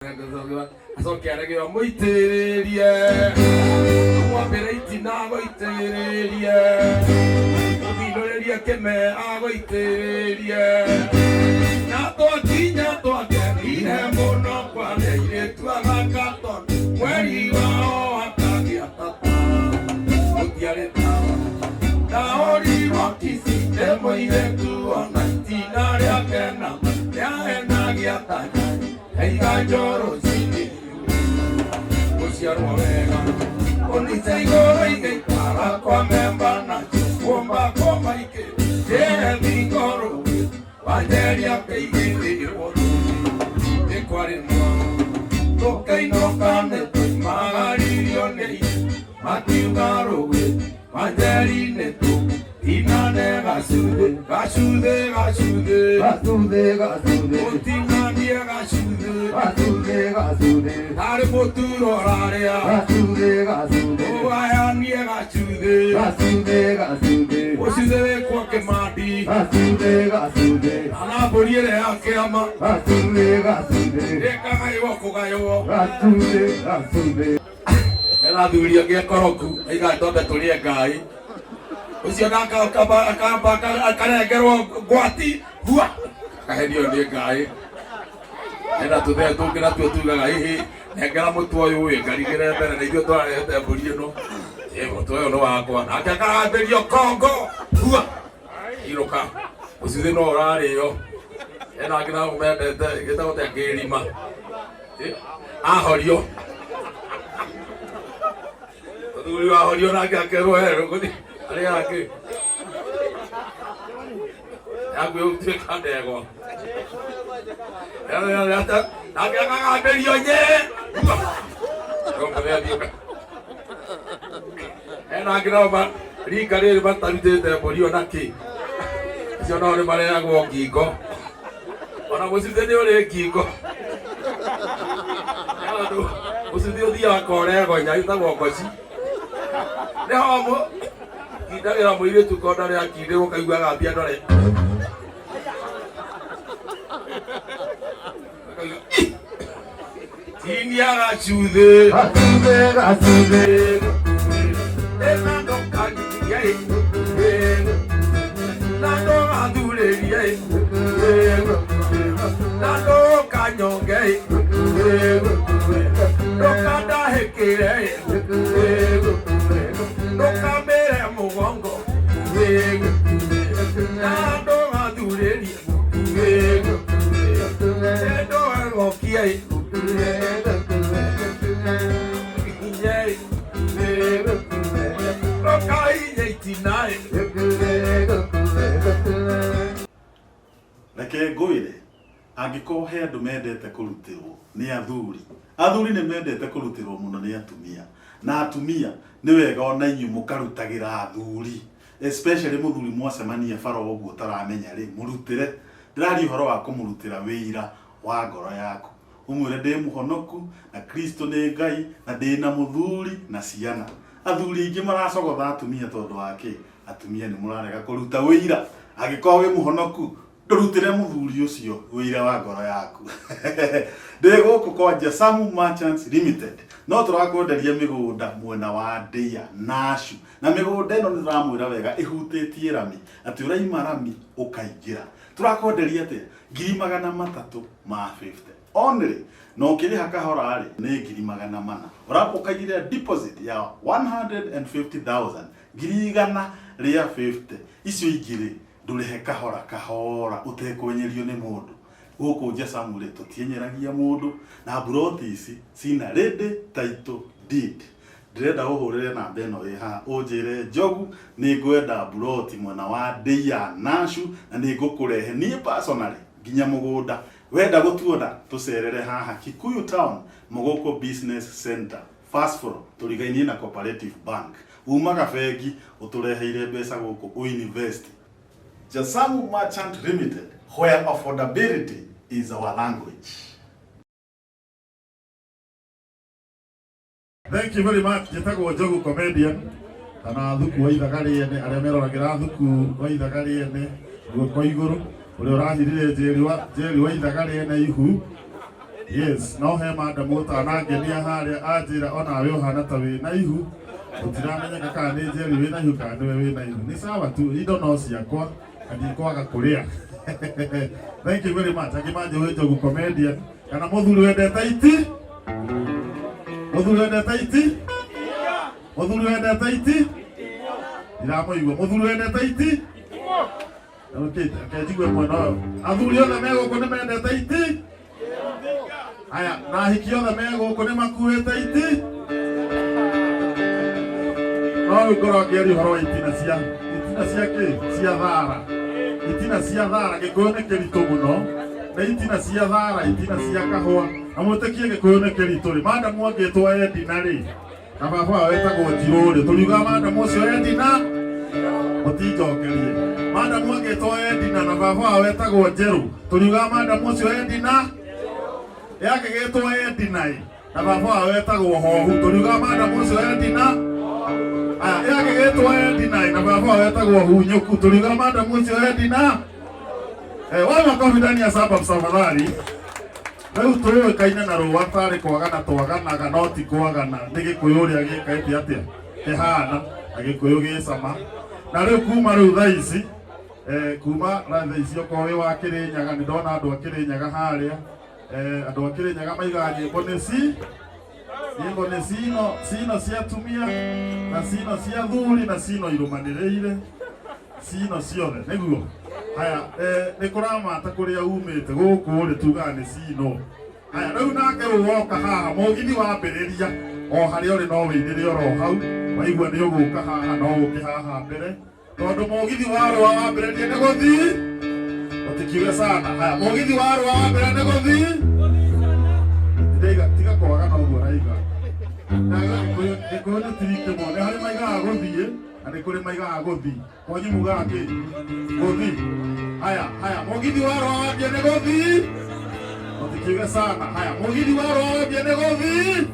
Acoke arege mũitĩrĩrie mwambĩre itina agũitĩrĩrie mũthindũrĩrie kĩme agũitĩrĩrie na twakinya twakenire mũno kwarĩ airĩtu athaka tondũ mweri wao akagĩa tata gũtiarĩ tawa ndaũrirwo kici nĩ mũirĩtu ona itina rĩake na rĩahenagia ta nyoni aiga njoro-inĩ gũciarwo wega ũnice igũrũ igĩikara kwa memba nacio kuomba koma ikĩ jĩthingo rũĩ wanjeria kĩigĩrĩrwo nĩ kwarĩ mwago tũkĩinũka nĩ tũimagaririo nĩ makiuga rũĩ wanjeri nĩ tũtinane gacuthĩ gacuthĩ gacuthĩ Gasude, gasude, ũtinanie gacuthĩ gasude, gasude, tarĩ mũturo ũrarĩa gasude, gasude, ũgayanie gacuthĩ gasude, gasude, ũcuthĩ wĩkwo kĩmandi gasude, gasude, kana mbũri ĩrĩa ya kĩama gasude, gasude, ĩkagaywo kũgaywo gasude, gasude. Hena athuri angĩ akoroku aigaga twambe tũrĩe ngai ũcio nake akamba akarengerwo ngwati hua akahenio nĩ ngai. Hena tũthee tũngĩ natuo tugaga hihi nengera mũtu ũyũ ĩ ngarigĩre mbere na ithuĩ twarehete mbũri ĩno ĩ mũtu ũyũ nĩ wakwa nake akarambĩrio kongo hua inũka mũcuthĩ no ũrarĩo. Hena angĩ nao mendete gĩtagwo ta kĩrima ahorio mũthuri wahorio nake akerwo herũ gũthi arĩa angĩ yaku ĩgũtuĩka ndegwa nake akagambĩrio nye hena angĩ nao rika rĩrĩ matarutĩte mbũri ona kĩ acio nao nĩ mareagwo ngingo ona mũcuthĩ nĩ ũrĩ ngingo andũ mũcuthĩ ũthiaga koregonya ĩtagwo ngoci nĩ homo kindagĩra mũirĩtu konda rĩa kindĩrwo kaiguaga mbia ndore tinia gacuthĩ Gasude, gasude, ĩna ndũkanyigie na ndũgathurĩrie na ndũkanyonge ndũkandahĩkĩre ndũkamĩre mũgongo na ndũgathurĩrie ndũgagokie ndũkahinye itina. Reke ngwĩre angĩkorwo he andũ mendete kũrutĩrwo nĩ athuri, athuri nĩ mendete kũrutĩrwo mũno nĩ atumia, na atumia nĩ wega ona inyuĩ mũkarutagĩra athuri, especially mũthuri mwacemania bara ũguo ũtaramenya rĩ, mũrutĩre. Ndĩraria ũhoro wa kũmũrutĩra wĩira wa ngoro yaku, ũmwĩre ndĩ mũhonoku na Kristo nĩ Ngai na ndĩna mũthuri na ciana. Athuri aingĩ maracogotha atumia tondũ wa kĩ? Atumia nĩ mũrarega kũruta wĩira. Angĩkorwo wĩ mũhonoku ndũrutĩre mũthuri ũcio wĩira wa ngoro yaku. Ndĩ gũkũ kwa Jasamu Merchants Limited no tũrakwenderia mĩgũnda mwena wa Ndĩa Nashu, na mĩgũnda ĩno nĩ tũramwĩra wega ĩhutĩtie rami, atĩ ũraima rami ũkaingĩra. Tũrakwenderia atĩa? 350,000 only, na ũkĩrĩha kahora rĩ nĩ 400,000. Ũramba ũkaigĩrĩra deposit ya 150,000, 150,000, icio ingĩ rĩ ndũrĩhe kahora kahora ũtekwenyerio nĩ mũndũ. Gũkũ Jasamu rĩ tũtienyeregia mũndũ, na mburoti ici cina ready title deed. Ndĩrenda ũhũrĩre namba ĩno ĩ haha ũnjĩre Njogu nĩ ngwenda mburoti mwena wa Ndĩa Nashu na nĩ ngũkũrehe niĩ personally nginya mũgũnda. Wenda gũtuona tũcerere haha Kikuyu Town Mogoko Business Center first floor, tũrigainie na Cooperative Bank. Umaga bengi ũtũreheire mbeca gũkũ ũinvest. Jasamu Merchant Limited, where affordability is our language. Thank you very much. Njĩtagwo Njogu Comedian kana Thuku wa ithaga rĩene, arĩa meroragĩra Thuku wa ithaga rĩene guoko igũrũ, ũrĩa ũrahirire Njeri wa ithaga rĩene ihu. Yes, no he madam ũtanangenia harĩa anjĩra onawe ũhana ta wĩna ihu. Gũtiramenyeka kana nĩ Njeri wĩna ihu kana nĩwe wĩna ihu. Nĩ sawa tu, indo no ciakwa na ndikwaga kũrĩa. Thank you very much. Angĩ manjũĩ Njogu comedian kana mũthuri wendete iti? Mũthuri wendete iti? Mũthuri wendete iti? Ndiramũigua. Mũthuri wendete iti? Okay, njigue mwena ũyũ. Athuri othe me gũkũ nĩ mendete iti? Aya, na ahiki othe me gũkũ nĩ makuĩte iti? No rĩu ngorwo ngĩaria ũhoro wa itina cia itina cia kĩ? Cia thara. Itina cia thara, Gĩkũyũ nĩ kĩritũ mũno. Nĩ itina cia thara, itina cia kahũa. Na mwĩtĩkie Gĩkũyũ nĩ kĩritũ rĩ. Madamu angĩtwo Edina rĩ, na baba wao etagwo Njirũ rĩ, tũriugaga madamu ũcio Edina? Mũtinjokerie. Madamu angĩtwo Edina na baba wao etagwo Njerũ, tũriugaga madamu ũcio Edina? Yangĩgĩtwo Edina ĩ, na baba wao etagwo Hohu, tũriugaga madamu ũcio Edina? Aya, yangĩgĩtwo Edina ĩ, na baba wao etagwo Hunyũku, tũriugaga madamu ũcio Edina? Wapi makofi ndani ya suburbs tafadhali. Rĩu tũĩkaine na rũa tarĩ kwagana twaganaga no ti kwagana nĩ Gĩkũyũ ũrĩa gĩkaĩte atĩa kĩhana na Gĩkũyũ gĩ cama. Na rĩu kuma rĩu thaa ici kuma na thaa ici okorwo wĩ wa Kĩrĩnyaga nĩ ndona andũ a Kĩrĩnyaga harĩa andũ a Kĩrĩnyaga maigaga nyĩmbo nĩ ci nyĩmbo nĩ cino cino cia atumia na cino cia athuri na cino irũmanĩrĩire cino ciothe nĩguo. Haya, nĩ kũramata kũrĩa umĩte gũkũ rĩ tugaga nĩ cino. Haya, rĩu nake rũoka haha mũgithi wambĩrĩria o harĩa ũrĩ no wĩinĩre oro hau waigua nĩ ũgũka haha no ũke haha mbere tondũ mũgithi wa rũa wambĩrĩria nĩ gũthii ũtikiuge sana. Haya, mũgithi wa rũa wambĩrĩria nĩ gũthii tiga tiga kwagana ũguo raiga. Gĩkũyũ nĩ tiriki mũno, nĩ harĩ maigaga gũthiĩ na nĩ kũrĩ maigaga gũthii. Kwanyu mugaga kĩ? Gũthii. Haya, haya, mũgithi wa rũa wambia nĩ gũthii ũtikiuge sana. Haya, mũgithi wa rũa wambia nĩ gũthii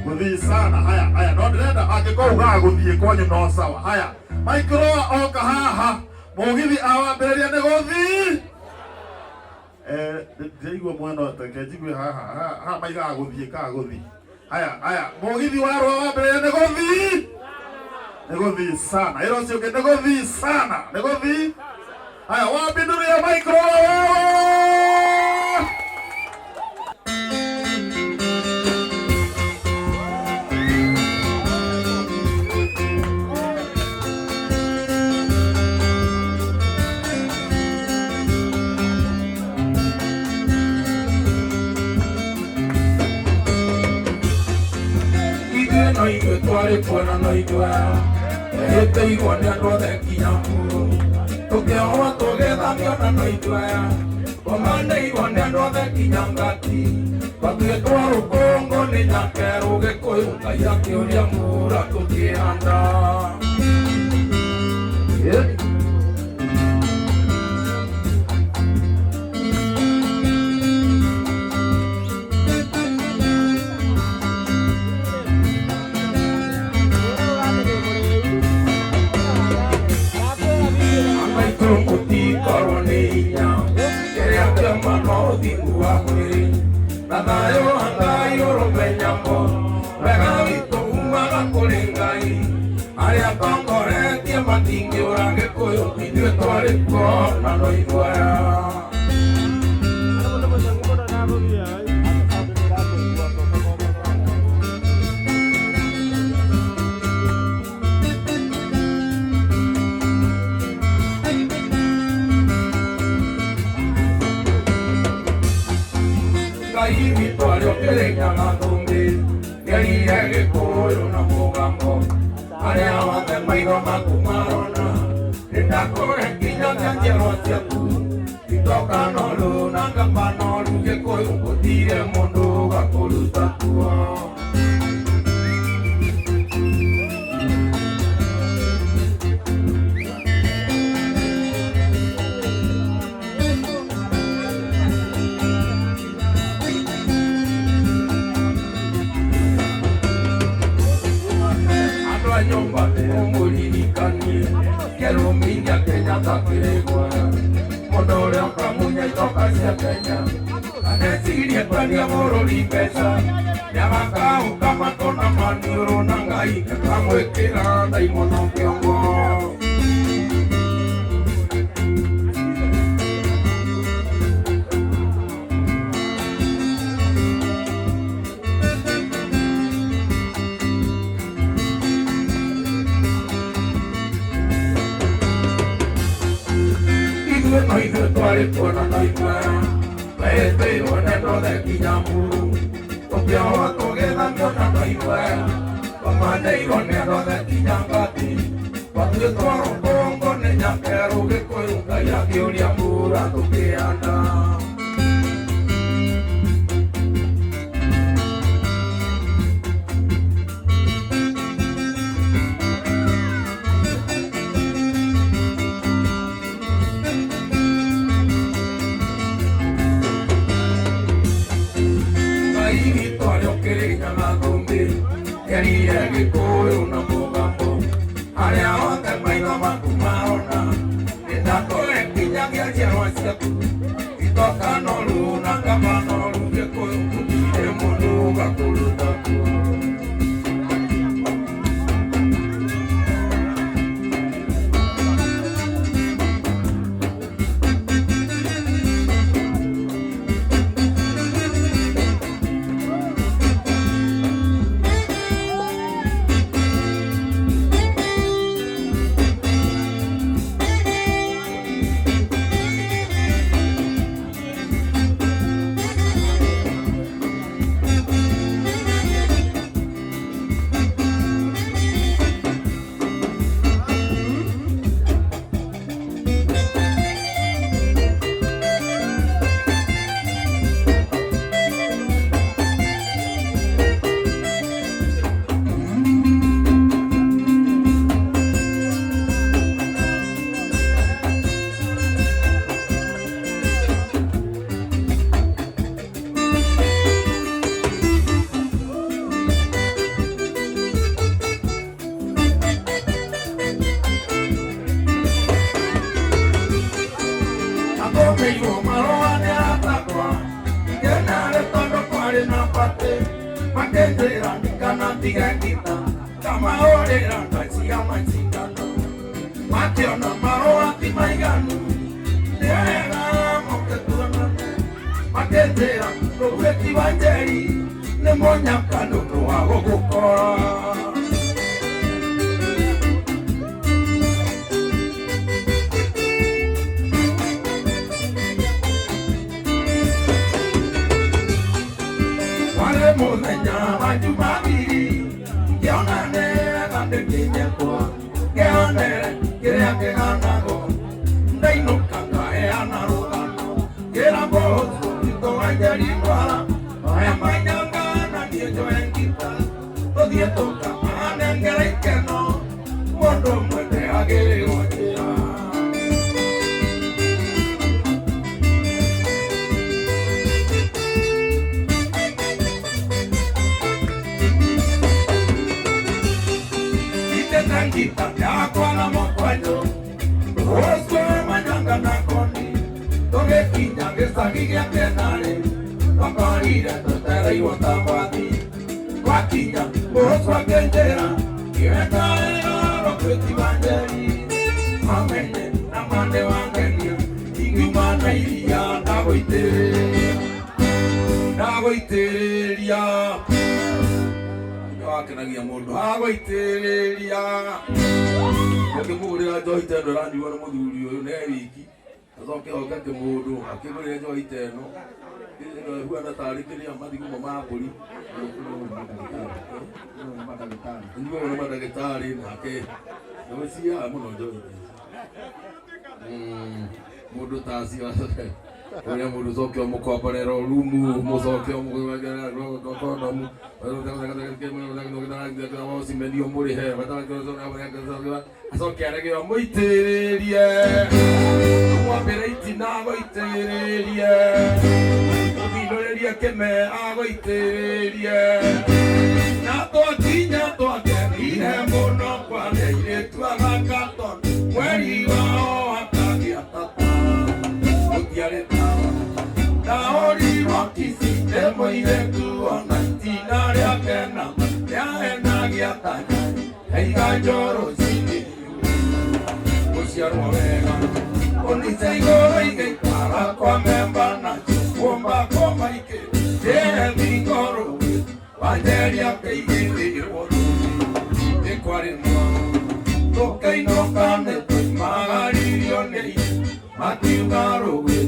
gũthii sana. Haya, haya, no ndĩrenda angĩkorwo ugaga gũthiĩ kwanyu no sawa. Haya, Mike oka haha mũgithi awambĩrĩria nĩ gũthii ndĩraigua mwena ũyũ, reke njigue haha haha maigaga gũthiĩ kana gũthii. Haya, haya, mũgithi wa rũa wambĩrĩria nĩ gũthii nĩ gũthii sana. Ĩra ũcio ũngĩ nĩ gũthii sana, nĩ gũthii. Haya, wambinduria Mike wewe. Ithuĩ no ithuĩ twarĩ kuona no ithuĩ ĩtĩirwo nĩ andũ othe nginya mburu tũkĩohwo tũgĩthamio na no ithuĩ tũmanĩirwo nĩ andũ othe nginya ngati twatuĩtwo rũkũngũ nĩ nyakerũ Gĩkũyũ Ngai akĩũria mura tũkĩhanda. Yeah. Maitũ mũtikorwo nĩ hinya kĩrĩa kĩama no ũthingu wa mwĩrĩ na thayũ wa Ngai ũrũmenyamo wega witũ umaga kũrĩ Ngai arĩa tongoretie matingĩũra Gĩkũyũ ithuĩ twarĩ kuo na no ithuaya. Ngai witũ arĩa ũkĩrĩnyaga thũmbĩ nĩerire Gĩkũyũ na mũgambo arĩa othe maitho maku marona nĩndakũhe nginya kĩa njiarwa ciaku itoka noru na ngamba noru Gĩkũyũ gũtirĩ mũndũ ũgakũruta kuo. Andũ a nyũmba mũririkanie kĩrumi gĩa Kenyatta kĩrĩ guoya mũndũ ũrĩa ũkamunya itoka cia Kenya Anecirie kwendia bũrũri mbeca nĩagakaũka matũ na maniũrũ na Ngai akamwĩkĩra ndaimono kĩongo. Ithuĩ no ithuĩ twarĩ kuona no ithuĩ twetĩirwo nĩ andũ othe nginya Muru tũkĩohwo tũgĩthamio na no ithuĩ twamanĩirwo nĩ andũ othe nginya Ngati twatuĩtwo rũkũngũ nĩ Nyakerũ Gĩkũyũ Ngai akĩũria mbura tũkĩanda. Ngai witũ arĩa ũkĩrĩnyaga thũmbĩ erire Gĩkũyũ na mũgambo arĩa othe maitho maku marona nĩndakũhe nginyagia njiarwa ciaku itoka noru na ngama noru Gĩkũyũ gũtirĩ mũndũ ũgakũruta kuo. Athomeirwo marũa nĩ aratakwa ngenarĩ tondũ kwarĩ na batĩ makĩnjĩra ndikanatige ngita ngamahũrĩra ngacia macindano makĩona marũa ti maiganu nĩ wega moke tuonane makĩnjĩra rũgwe ti wa Njeri nĩ mũnyaka nĩ ũndũ wa gũgũkora. Wale mũthenya wa Jumapili ngĩonane gandĩkinyekwo ngĩonere kĩrĩa kĩganagwo ndainũka ngaheana rũgano ngĩra mbũthũ witũ wa Njeri ndwara oya manyanga na niĩ njoe ngita tũthiĩ tũkamanengera ikeno mũndũ ũmwe ndeagĩrĩrwo njĩra. Ngita yakwa na mũkwanjũ rũcio manyanga na koni tũgĩkinya gĩcagi gĩa Kĩnarĩ twakorire tũtereirwo ta mbathi twakinya mũrũcio akĩnjĩra ngĩweterera rũkwĩti wa Njeri mamenye na mande wangenia ingiuma na iria ndagũitĩrĩria ndagũitĩrĩria wakenagia mũndũ agũitĩrĩria ũkĩmũgũrĩra njohi ta ĩno ĩranyuo nĩ mũthuri ũyũ nĩ wiki acoke oke kĩmũndũ akĩgũrĩre njohi ta ĩno ĩno ĩhuana tarĩ kĩrĩa mathigumo ma mbũri ĩnyuagwo nĩ mandagĩtarĩ nake nĩgũciaga mũno njohi ta ici mũndũ ta acio ũrĩa mũndũ ũcoke ũmũkomborera rumu mũcoke ũmũkondomu cimenio mũrĩhe acoke arege mũitĩrĩrie mwambĩre itina agũitĩrĩrie mũthindũrĩrie kĩme agũitĩrĩrie na twakinya twakenire mũno kwarĩ airĩtu athaka tondũ mweri wao akagĩa tata gũtiarĩ tawa ndaũrirwo Wanjeri akaigĩrĩrwo nĩ kwarĩ mwa tũkainũka nĩ tũimagaririo nĩ makiuga rũĩ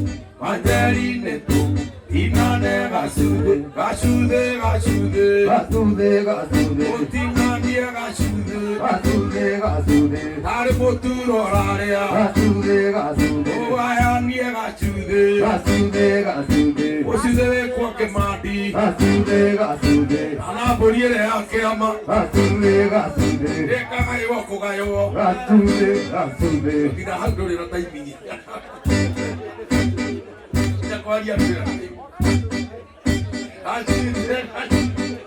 Wanjeri nĩ tũtinane gacuthĩ gacuthĩ gacuthĩ gacuthĩ gacuthĩ tũtinanie gacuthĩ gacuthĩ gacuthĩ tarĩ mũturo ũrarĩa gacuthĩ gacuthĩ ũgayanie gacuthĩ gacuthĩ gacuthĩ ũcuthĩ wĩkwo kĩmandi gacuthĩ gacuthĩ kana mbũri ĩrĩa ya kĩama gacuthĩ gacuthĩ ĩkagaywo kũgaywo gacuthĩ gacuthĩ nginya hau ndũrĩ na taimini kwaria ndũrĩ na taimini gacuthĩ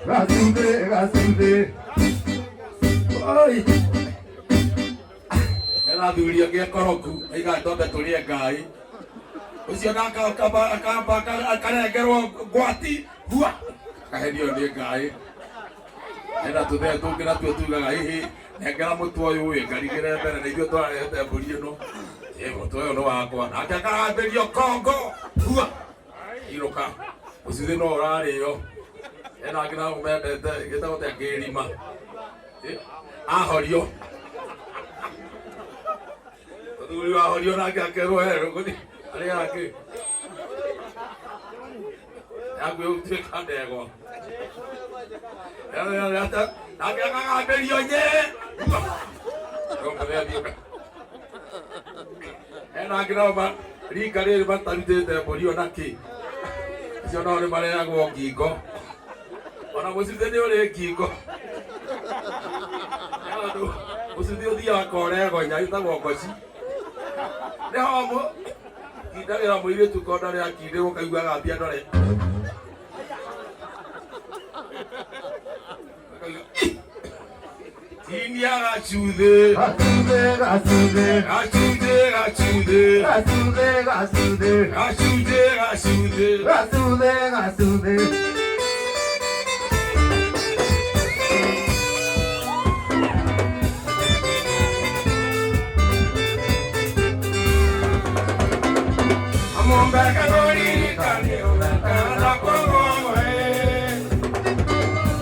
gacuthĩ gacuthĩ oi ena athuri angĩ akoroku aigaga twambe tũrĩe ngai ũcio akamba akarengerwo ngwati hua akahenio nĩ ngai ena tũthee tũngĩ natuo tugaga hihi nengera mũtu ũyũ ĩ ngarigĩre mbere na ithuĩ twarehete mbũri ĩno ĩ mũtu ũyũ nĩ wakwa nake akarambĩrio kongo hua inũka mũcuthĩ no ũrarĩo ena angĩ nao mendete gĩtagwo ta kĩrima ahorio mũthuri wahorio nake akerwo herũ gũthiĩ arĩa angĩ yakuĩ gũtuĩka ndegwa nake akagambĩrio nye ena angĩ nao rika rĩrĩ matarutĩte mbũri ona kĩ acio nao nĩ mareagwo ngingo ona mũcuthĩ nĩ ũrĩ ngingo mũcuthĩ ũthiaga koregonya ĩtagwo ngoci nĩ homo kindagĩra mũirĩtu konda rĩa kindĩrwo kaiguaga mbia ndore tinia gacuthĩ gacuthĩ gacuthĩ gacuthĩ gacuthĩ gacuthĩ gacuthĩ gacuthĩ gacuthĩ gacuthĩ gacuthĩ Amumbeka goririkani ũthekana kũgũe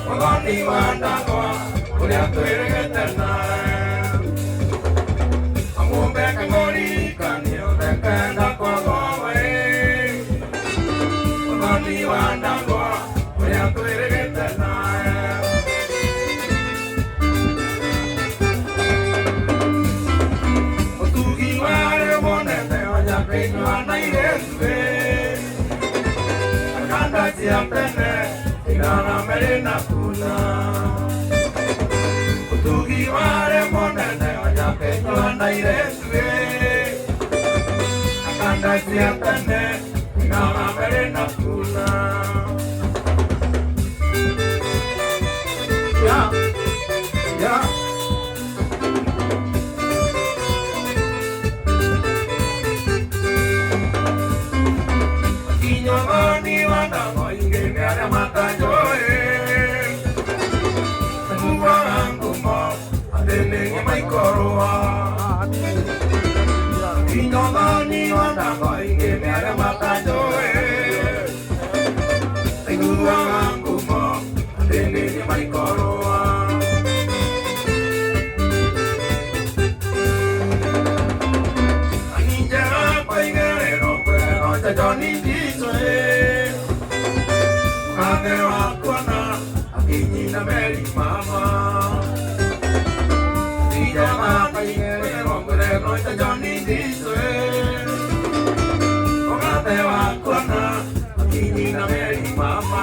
Mũthoni wa ndagwa ũrĩa twĩrĩgĩte nawe Amumbeka goririkani ũthekana kũgũe Mũthoni wa ndagwa ũrĩa twĩrĩgĩte nawe Ũtugi warĩ wonete onyakĩnyua na irĩtue Akanda cia tene igana merĩ na kuna Ũtugi warĩ mũnene onyakĩnyua na irĩtue Akanda cia tene igana merĩ na kuna ya ya Kinyomani wandango ingĩ nĩ arĩa matanjũĩ Nguaga ngumo atĩ nĩ maikorũa Kinyomani wandango ingĩ nĩ arĩa matanjũĩ Nguaga ngumo atĩ nĩ maikorũa Aninjera kwaigerero kwero Johnny Ndichoe Kate wakona akinyina meri mama Nijama kwaigerero kwero Johnny Ndichoe Kate wakona akinyina meri mama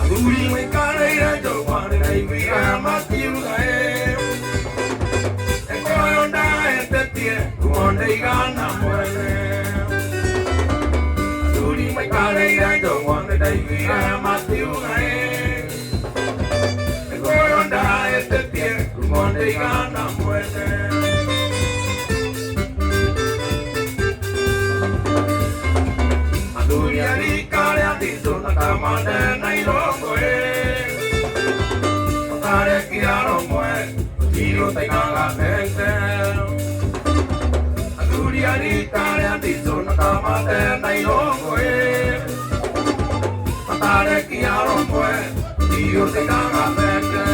Athuri maikarĩire njũgũma nĩndaiguire makiuga ĩ Ĩkoyo ndaĩtĩtie ngumo ndĩigana mwene Athuri maikarĩire njũgũma nĩndaiguire makiuga ĩ Ĩkoyo ndaĩtĩtie ngumo ndĩigana mwene Athuri a rika rĩa nditũ na kamande na irongo ĩ Matarekia Kiaromwe gũtirĩ ũtainaga thenge athuri a rika rĩa ndicũ na kamate na irũngũ matarĩ Kiaromwe gũtirĩ ũtainaga thenge.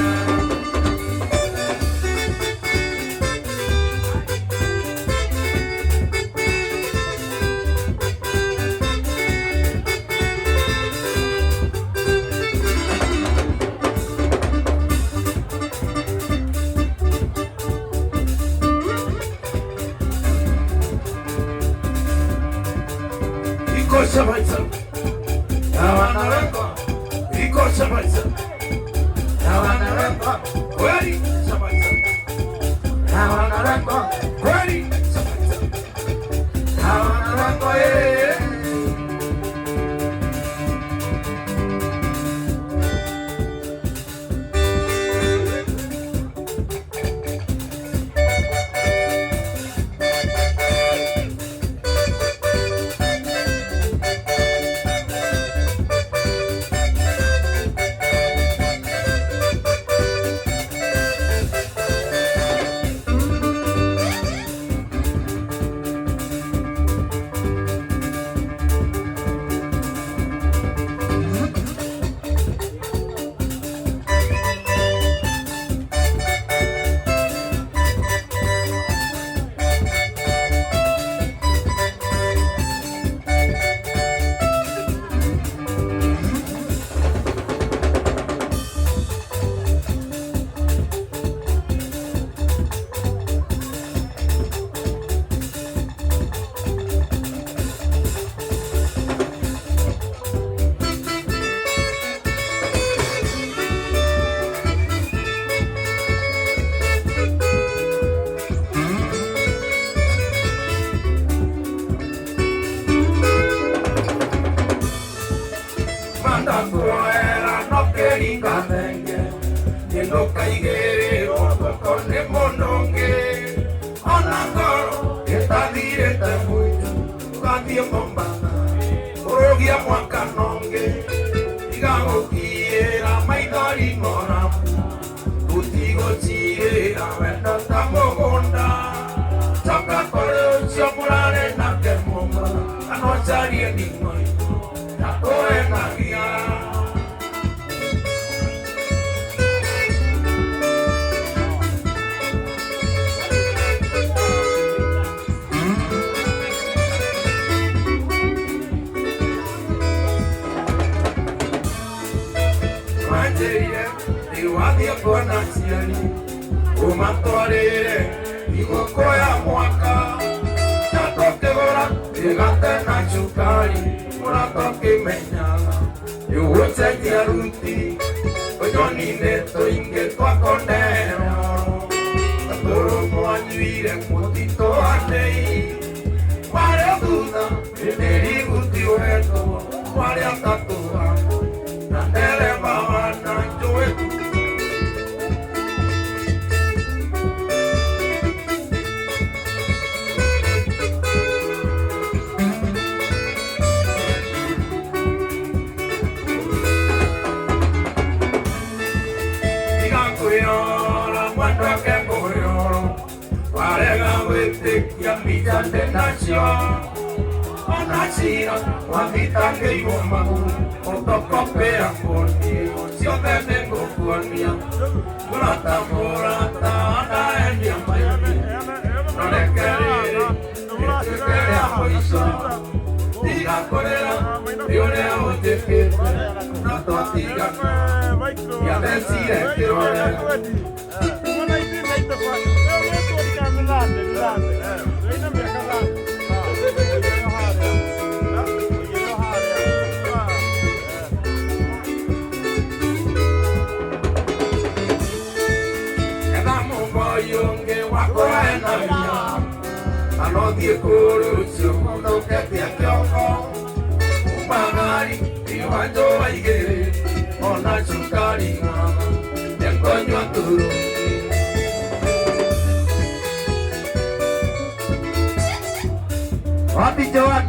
Wapi Joan?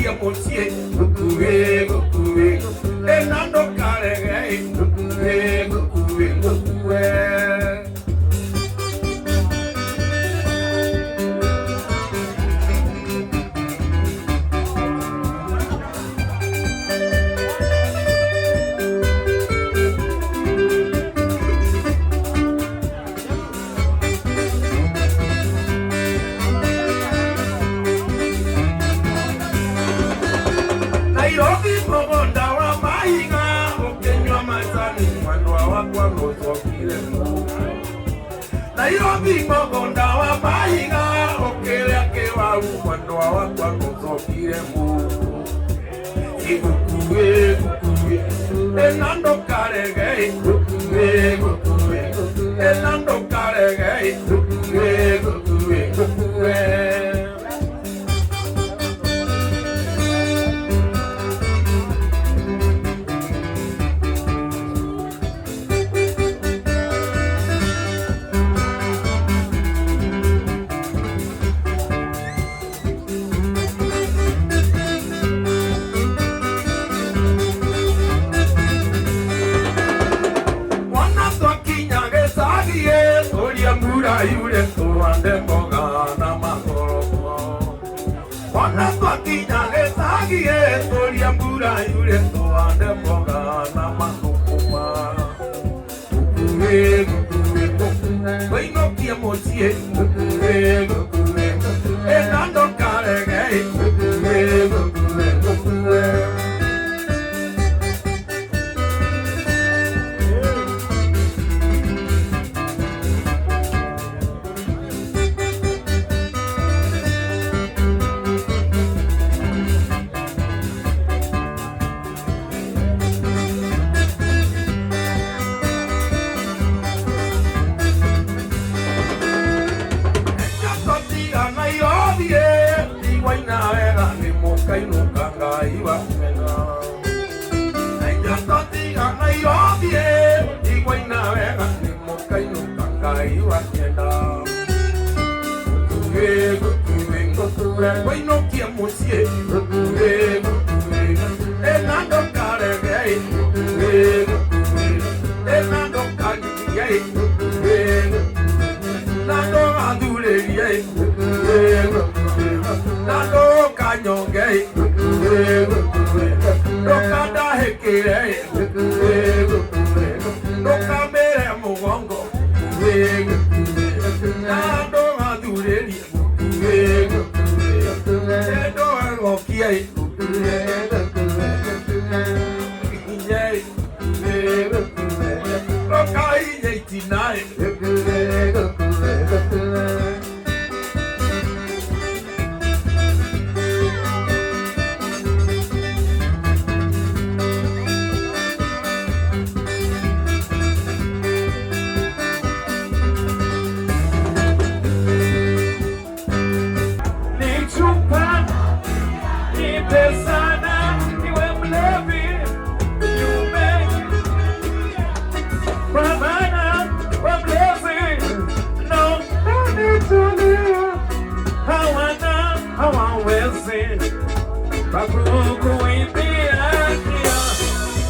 Wĩinũkie mũciĩ gũkuĩ gũkuĩ ĩna ndũkarege gũkuĩ gũkuĩ gũkuĩ. Nairobi mũgũnda wa mahiga ũkĩnyua macani mwendwa wakwa nũcokire mũno. Nairobi mũgũnda wa mahiga ũkĩrĩa kĩwaru mwendwa wakwa nũcokire mũno. Gũkuĩ gũkuĩ ĩna ndũkarege gũkuĩ gũkuĩ ĩna ndũkarege gũkuĩ gũkuĩ gũkuĩ. Yure tuhande mboga na makoroko. Wana twakinya gĩcagi tũria mbura yure tuhande mboga na mathũkũma. Gũkuĩ gũkuĩ wĩinũkie mũciĩ gũkuĩ gũkuĩ ĩna ndũkarege gũkuĩ gũkuĩ gũkuĩ. Wĩinũkie mũciĩ gũkuĩ gũkuĩ ĩna ndũkarege gũkuĩ gũkuĩ ĩna ndũkanyigie gũkuĩ na ndũgathurĩrie gũkuĩ gũkuĩ na ndũkanyonge gũkuĩ gũkuĩ ndũkandahĩkĩre gũkuĩ gũkuĩ ndũkamĩre mũgongo gũkuĩ gũkuĩ na ndũgathurĩrie gũkuĩ gũkuĩ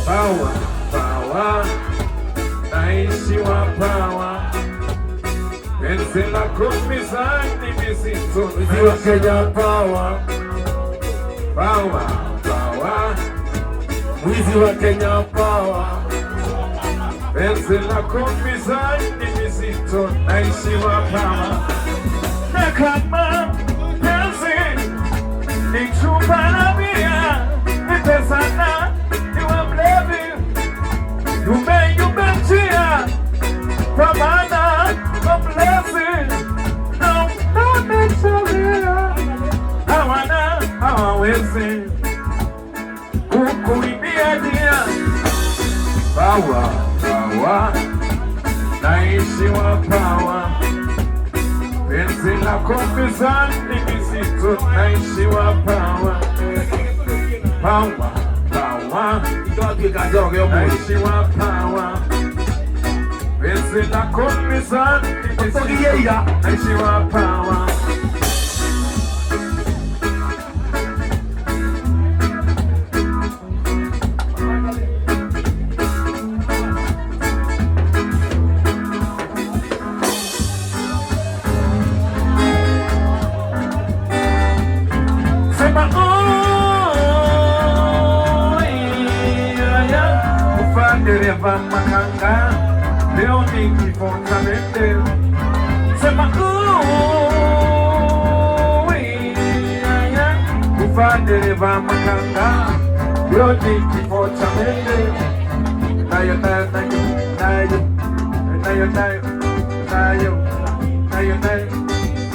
Power, power, naishiwa power. Penzi lako mizani mizito, Mwizi wa Kenya power, power, power, mwizi wa Kenya power, penzi lako mizani mizito, naishiwa power. Na kama penzi ni chupa na bia, nipe sana niwe mlevi, yumbe njia kwa maana mlezi na umetulia, hawana hawawezi kukuibia dia. Power, power, naishiwa power. Penzi lako mizani mizito, naishiwa power. Power, power, Ndwatuĩka Njoroge ũmũthĩ. naishiwa power. Penzi lako mizani mizito, Tũgirie ira. naishiwa power. Makanga, leo ni kifo cha mende. Sema ooh, yeah, yeah. Kufa dereva makanga, leo ni kifo cha mende. Nayo, nayo, nayo, nayo, nayo, nayo, nayo, nayo, nayo,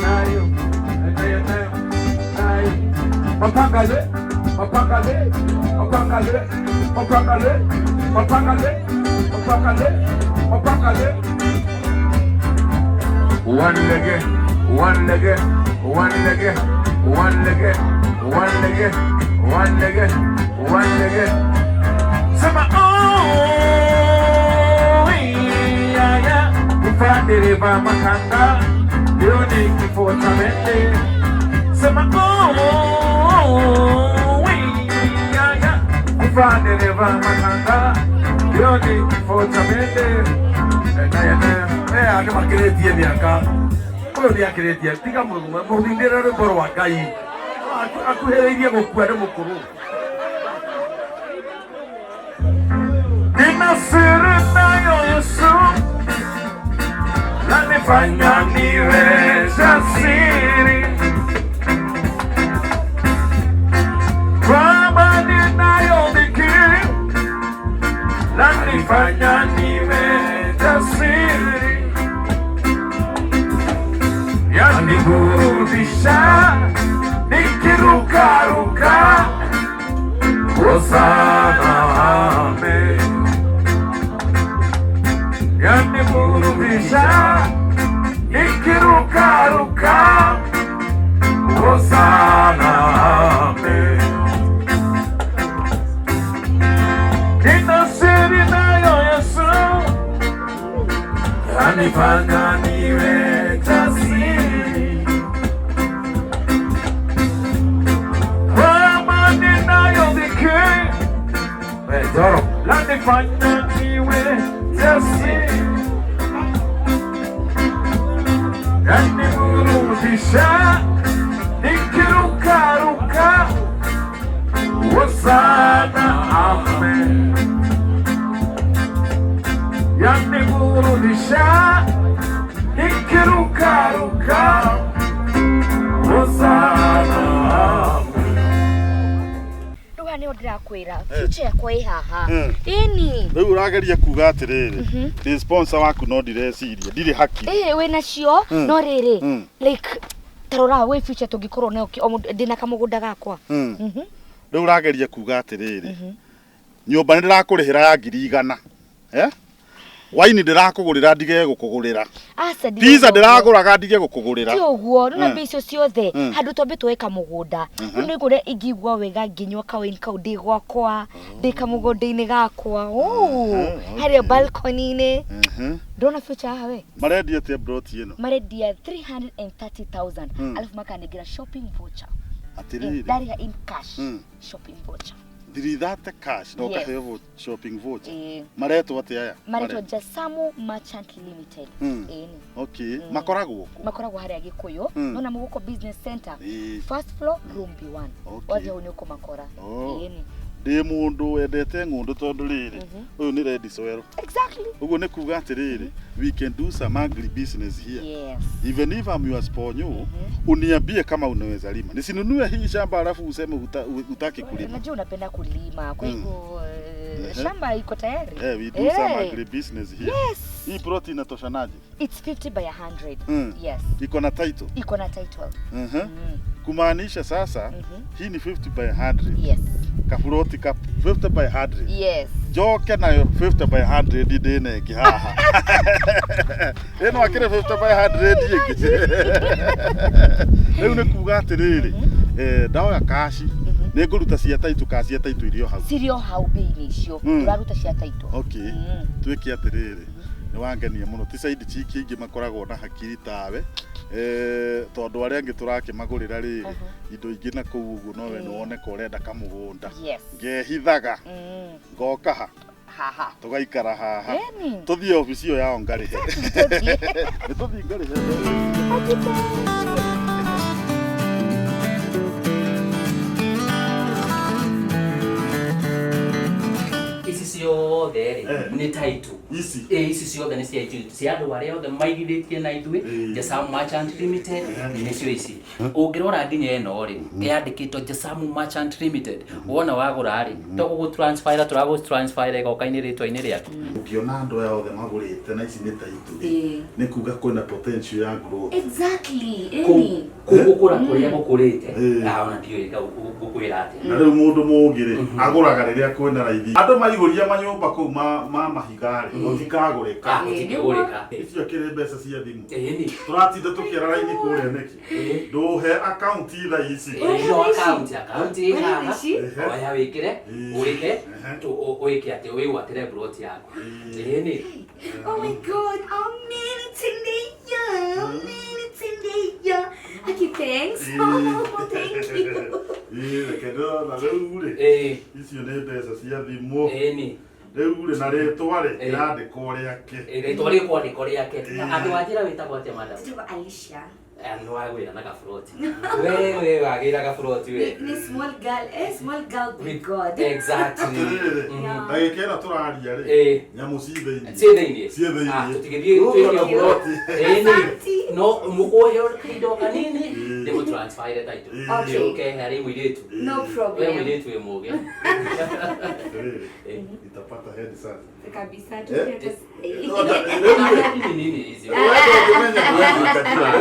nayo, nayo, nayo, nayo. Mapangale, mapangale, mapangale, mapangale, mapangale, mapangale, mapangale. One leg, one leg, one leg, one leg, one leg, one leg, one leg. Sema oh, yeah, yeah. Kufa dereva makanga, leo ni kifo cha mende. Sema oh, yeah, yeah. Kufa dereva makanga, leo ni kifo cha mende. Nayo, nayo. Eh, andå makĩrĩtie mĩaka ũyũ nĩ akĩrĩtie tiga mũthindĩre rwĩmbo rwa Ngai akuhĩrĩirie gũkua nĩ mũkũrũ. Nina siri nayo Yesu, lanifanya niwe jasiri. Kwamba ninayo dhiki, lanifanya niwe jasiri. Yaniburudisha nikirukaruka, Hosana amen. Yaniburudisha nikirukaruka, Hosana amen. Nina siri nayo Yesu, yanifanya niwe jasiri. Kwamba ninayo dhiki, Njoro lanifanya niwe jasiri. Yaniburudisha nikirukaruka, Hosana amen. Yaniburudisha nikirukaruka, Hosana amen. Rĩu haha nĩho ndĩrakwĩra future yakwa ĩ haha ĩni. Rĩu ũrageria kuga atĩrĩrĩ, ndĩ sponsor waku no ndireciria ndirĩ haki. Ĩ wĩna cio no rĩrĩ like tarora wĩ future tũngĩkorwo nayo o mũndũ ndĩna kamũgũnda gakwa. Rĩu ũrageria kuga atĩrĩrĩ, nyũmba nĩ ndĩrakũrĩhĩra ya 100,000, eh, waini ndĩrakũgũrĩra ndige gũkũgũrĩra, Aca pizza ndĩragũraga ndige gũkũgũrĩra. Ti ũguo nĩna Mm. mbia icio ciothe handũ twambe tuoe kamũgũnda rĩu nĩ ngũrĩa ingĩigua wega ngĩnyua kawaini kau ndĩ gwakwa ndĩ kamũgũnda-inĩ gakwa. Oh, harĩa balcony-inĩ. Ndona future haha we. Marendia atĩa broti ĩno? Marendia 330,000 alafu makanengera shopping voucher. Atĩrĩrĩ, ndarĩha in cash, shopping voucher. Thirithate cash na Yes. ũkaheo shopping voucher. Ĩĩ. Maretwo atĩa aya? Maretwo Jasamu Merchant Limited. Ĩni. Okay, makoragwo kũ? Makoragwo harĩa Gĩkũyũ nona Mũgũkũ Business Center, first floor, room B1. Wathiĩ hau nĩ ũkũmakora. Oh. Ĩni. Ndĩ mũndũ wendete ng'ũndũ tondũ rĩrĩ ũyũ nĩ red soil. Exactly. Ũguo nĩ kuga atĩrĩrĩ, we can do some agri business here. Yes. Even if I'm your sponyo, uniambie kama unaweza lima, nisinunue hii shamba alafu useme hutaki kulima. Najua unapenda kulima kwa hivyo shamba iko tayari. Eh, we do some agri business here. Yes. Hii plot inatoshanaje? It's 50 by 100. Yes. Iko na title? Iko na title. Kumaanisha sasa hii ni 50 by 100. Yes. Kaburoti ka 50 by 100. Yes. Njoke nayo 50 by 100 ndĩna ĩngĩ haha ĩno akĩrĩ 50 by 100 ĩngĩ. Rĩu nĩ kuga atĩrĩrĩ, ndaoya kaci nĩ ngũruta cia taitũ ka cia taitũ irio hau. Cirio hau bei-inĩ icio tũraruta cia taitũ. Okay. Twĩke atĩrĩrĩ, nĩ wangenia mũno ti side chick ingĩ makoragwo na hakiri tawe, tondũ arĩa angĩ tũrakĩmagũrĩra rĩrĩ indo ingĩ na kũu ũguo nowe nĩ woneka ũrenda kamũgũnda. Yes. Ngehithaga ngoka ha Haha. tũgaikara haha. Ĩni. Tũthiĩ obici ĩyo yao ngarĩhe. Tũthiĩ. Nĩ tũthiĩ ngarĩhe. Ici cio Ciothe rĩ nĩ title. Ici. Ĩ, ici ciothe nĩ cia ithuĩ, cia andũ arĩa othe maigithĩtie na ithuĩ Jasamu Merchant Limited, nĩcio ici. Ũngĩrora nginya ĩno rĩ, yandĩkĩtwo Jasamu Merchant Limited. Wona wagũra rĩ, to gũgũ transfer tũragũ transfer ĩgoka-inĩ rĩtwa-inĩ rĩaku. Ũngĩona andũ aya othe magũrĩte na ici nĩ taitũ rĩ, nĩ kuga kwĩna potential ya growth. Exactly. Kũu Ĩni. kũu gũkũra kũrĩa gũkũrĩte. Eh. Ah, ona ndiũĩ ngũkwĩra atĩa. Na rĩu mũndũ mũũgĩ rĩ, agũraga rĩrĩa kwĩna raithi. Andũ maihũria manyũmba kũu ma mahiga rĩ, gũtikagũrĩka. Ah, gũtingĩgũrĩka. Icio kĩrĩ mbeca cia thimũ. Ĩni. Tũratinda tũkĩara raini kũrĩa nĩkĩ? Ĩĩ. Ndũhe akaunti thaa ici. Ĩĩ, no akaunti ĩ Ũrĩ haha. ici? Oya wĩkĩre, ũrĩhe, wĩke atĩ wĩgwatĩre plot yaku. Ĩni. Oh my God, amenitindeya, amenitindeya. Okay, thanks. Oh, thank you. Ĩĩ, reke ndĩrona rĩu rĩ, Ĩĩ. icio nĩ mbeca cia thimũ. Ĩni. Rĩu rĩ, na rĩtwa rĩ, Ĩĩ. rĩrandĩkwo rĩake. Rĩtwa rĩkwandĩkwo rĩake. Andũ a njĩra wĩtagwo atĩa, madam? Njĩtagwo Alicia. Nĩ wagwĩra na gaburoti. We wagĩra gaburoti we. Ni small girl, eh, small girl big God. Exactly. Atĩrĩrĩ, ndagĩka ĩno tũraria rĩ, Ĩĩ. nyamũ ci thĩinĩ. Ciĩ thĩinĩ. Ciĩ thĩinĩ. Ah, tũtigĩthiĩ Rũrũ twĩke na ũguo. buroti. Ĩni. No mũkũheo kahinda o kanini Ĩĩ. ndĩmũ transfer title. Okay. Yũke harĩ mũirĩtu. No We problem. mũirĩtu wĩ mũgĩ. Atĩrĩrĩ, itapata head sana. Kabisa. Eh? Nini nini hizi?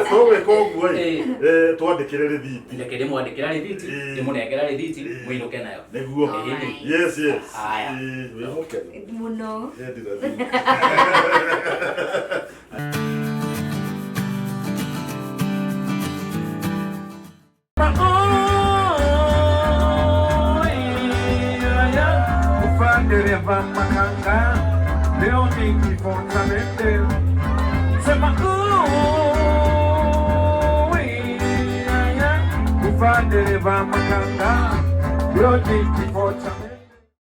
Tũgwĩka ũguo ĩ, Ĩĩ. twandĩkĩre rĩthiti. Reke ndĩmwandĩkĩra rĩthiti, Ĩĩ. ndĩmũnengera rĩthiti, Ĩĩ. mũinũke nayo. Nĩguo. Alright. Yes, yes. Haya. Ĩĩ, wĩ mũkenu. Muno. Head rĩthiti. Ufandereva makanga leo nikifonza mende sema ufandereva makanga leo nikifonza.